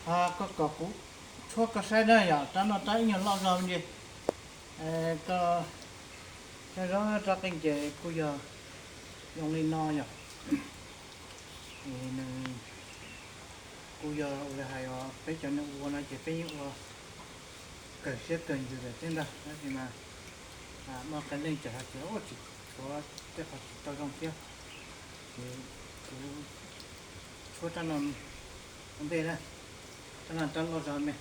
Koj kom kuv tshuab koj saib na yom, rab no rab ib nyuag loj zog ntsis. Koj saib zoj rab qeej ces kuj yog zoo li no yom. Nws kuj yog ua li hais os, peb cov neeg ua no ces peb yeej ua kawg siab kawg ntsws lawm thiab ntag, tab sis mas muaj qee leej tseem hais tias ua tsis tshuav tej qhov tsis tau zoo thiab. Ces kuv tshuab rab no ua ntej na, rab no rab loj zog me.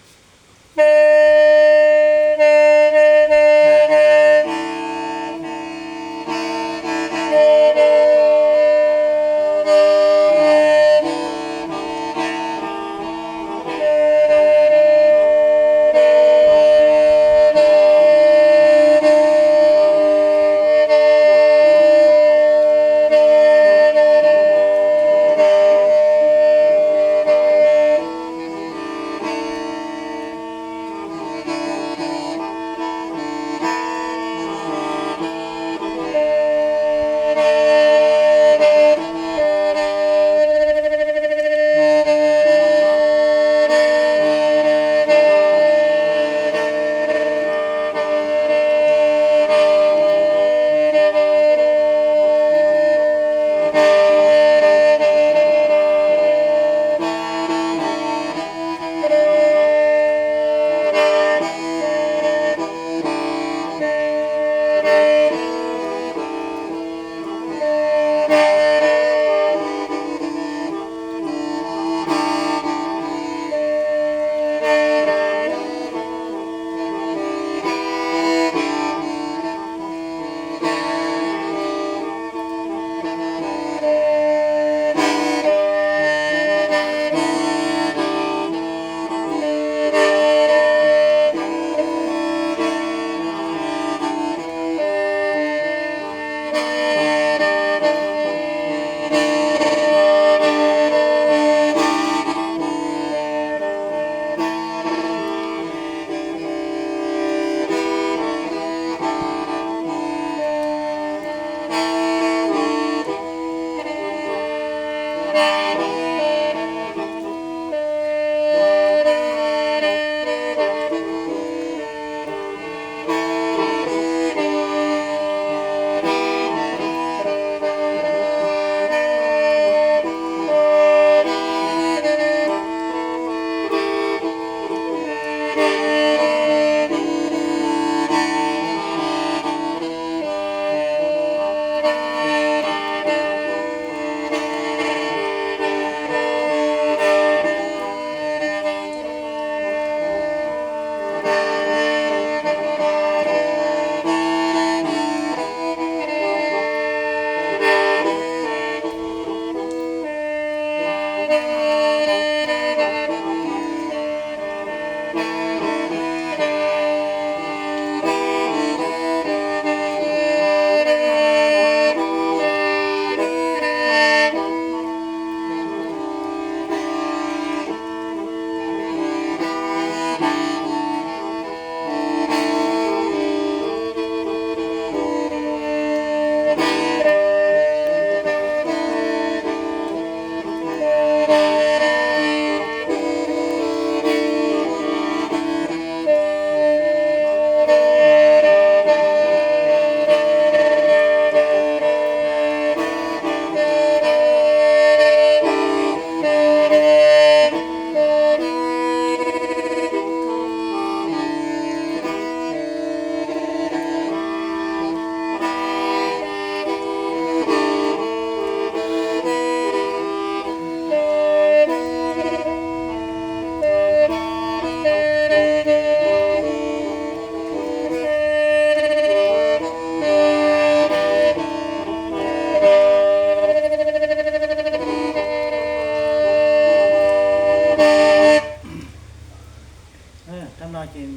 Rab no ces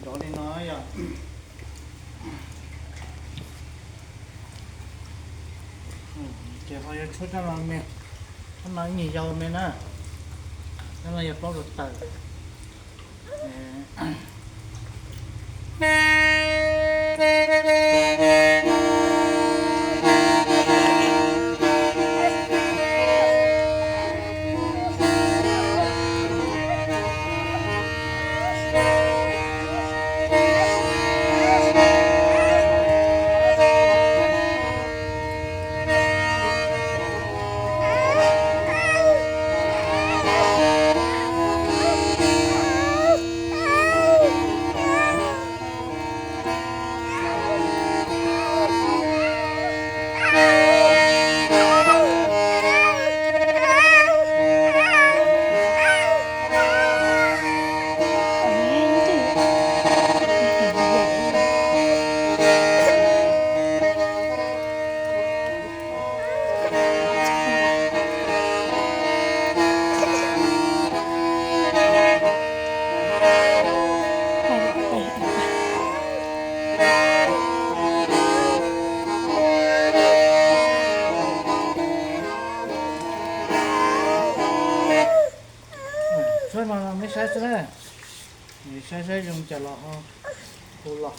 nrov li no yog, ces ho yuav tshuab rab no me, rab no ib nyuag yau me na, rab no yog plaub rau tawm. Mas mej saib xwb na, saib saib zoo cas los hu los,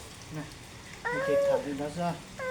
ces tham li ntawd xwb.